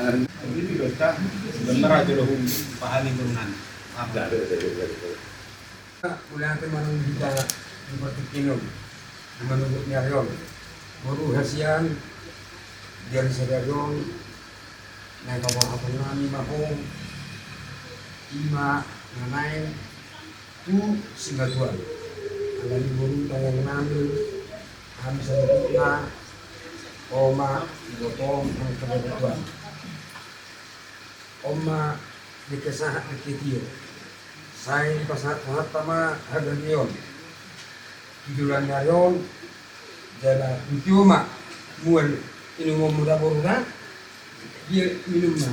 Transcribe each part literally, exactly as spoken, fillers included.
Jadi, dosa, bener aja lo, pahami, turunan. Paham? Mauliate ma di hita di partingkian on, di manogot ni ari on. Boru hasian, di ari sadari on, naeng paborhathon nami ma ho, ima na naeng tu simatuam. Alani boru tangiang nami, hami saluhutna, oma, ibotom, nang saluhutna. On ma dengke sahat dengke tio. Sai dipasahat-sahat ma hagari on. Di joloan ni ari on, jala di tio ma mual inumonmu da boru da. Dia minum ma.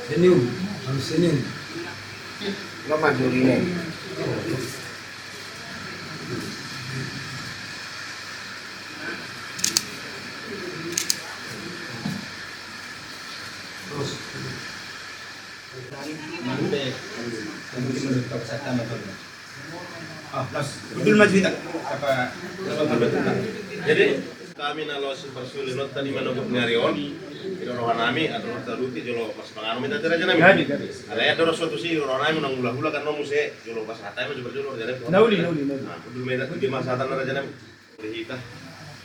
Senyum, harus senyum. Lo maju ini. Terus. Mantap. Betul, maju kita. Apa? Jadi, hami na laos parsaulian on tadi manogot ni ari on. Di roha nami, andor nami, jolo marsipanganon ma hita, raja nami. Jadi, jadi. Alai andor on tusi, roha nami nang hula-hula kan, no, muse jolo pasahat hami, jolo, jolo, raja nami. Nauli, nauli, nauli. Nah, betul, meta, di masa tanah, raja nami. Di hita,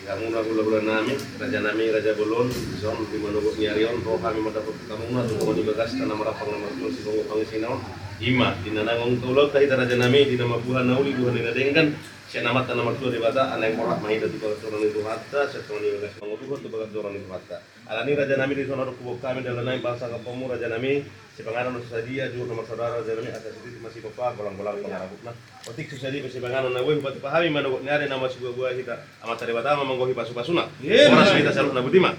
di hamuna hula-hula nami, raja nami, raja bolon, dison, di manogot ni ari on, ro hami mandapot hamuna, tu tonga ni bagas, tano marapang na martua, sitonga pangisina on, ima, di na naeng ulaonta hita, raja nami, di na mambuha na uli, buha ni na denggan, sian Amanta na martua Debata, ala naeng horas ma hita tu bagas joro ni Tuhanta, sian tonga ni bagas, mangoluhon tu bagas joro ni Tuhanta. Alani, raja nami, dison adong huboan hami, dalan nami, pasahatonmu, raja nami, sipanganon na so sadia, juhut na marsaudara, raja nami, asa sititi masipompa, golang-golang pangarahutna. Otik so sadia pe sipanganon na boi hupatupa hami manogot ni ari na masibuabua hita, Amanta Debata ma manggohi pasu-pasuna. Horas ma hita saluhutna, botima.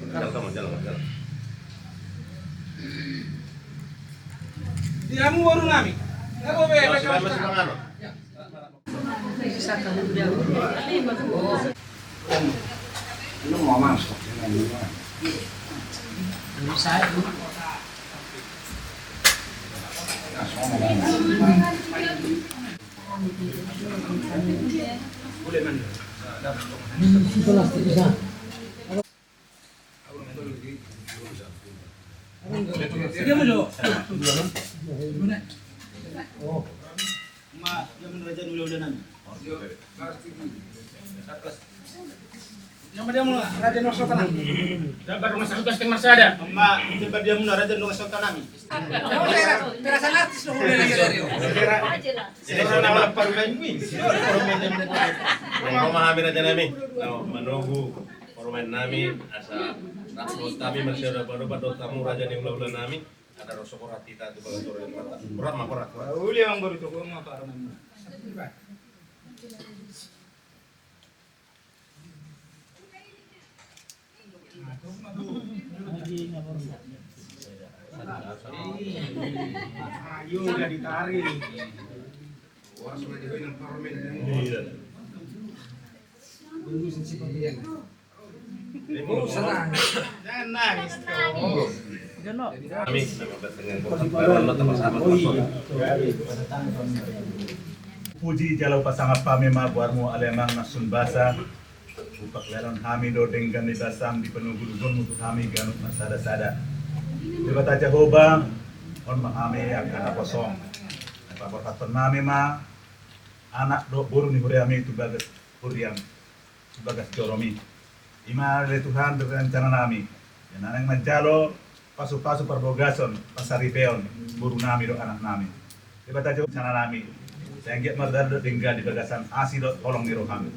Jalo ma, jalo ma, jalo. Di hamu boru nami. Sipanganon. Nama dia mula, raja ni dongan sahuta nami. Dapat dongan sahuta siteng marsada. Emma, dapat dia mula, raja ni dongan sahuta nami. Perasaan artis dong, udah lagi dari. Jadi, so nama parumaen mi. Parumaen nami. Nama hami, raja nami. Nama manogu parumaen nami, asa rap dohot hami, marsidohot-dohot hamu, raja ni hula-hula nami. Ada rosok, horas hita tu bagas joro ni Tuhanta. Horas ma, horas, horas. Uli, amang boru, tu hamu ma parumaen. Ayo, udah ditarik. Iya. Jangan nangis, kau. Amin. Puji jala pasangap hami ma goarmu, ale Amang na sun basa. Hupaklehon hami do denggan ni basam di panogunoguonmu tu hami ganup marsada-sada. Debata Jahowa, on ma hami angka naposom. Paborhathon nami ma anak dohot boru ni huriami tu bagas huriam, tu bagas joromi. Ima ale Tuhan rencana nami. Ia na naeng manjalo pasu-pasu parbagason, parsaripeon boru nami dohot anak nami. Debata Jahowa, rencana nami. Sai anggiat mardalan dohot denggan di bagasan asi dohot holong ni roham.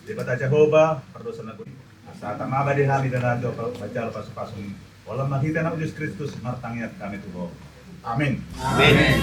Debata Jahowa, pardosa na boi. Asa tama ma di hami dalan jolo manjalo pasu-pasum. Holan marhite Anakmu Jesus Kristus martangiang hami tu Ho. Amin. Amin.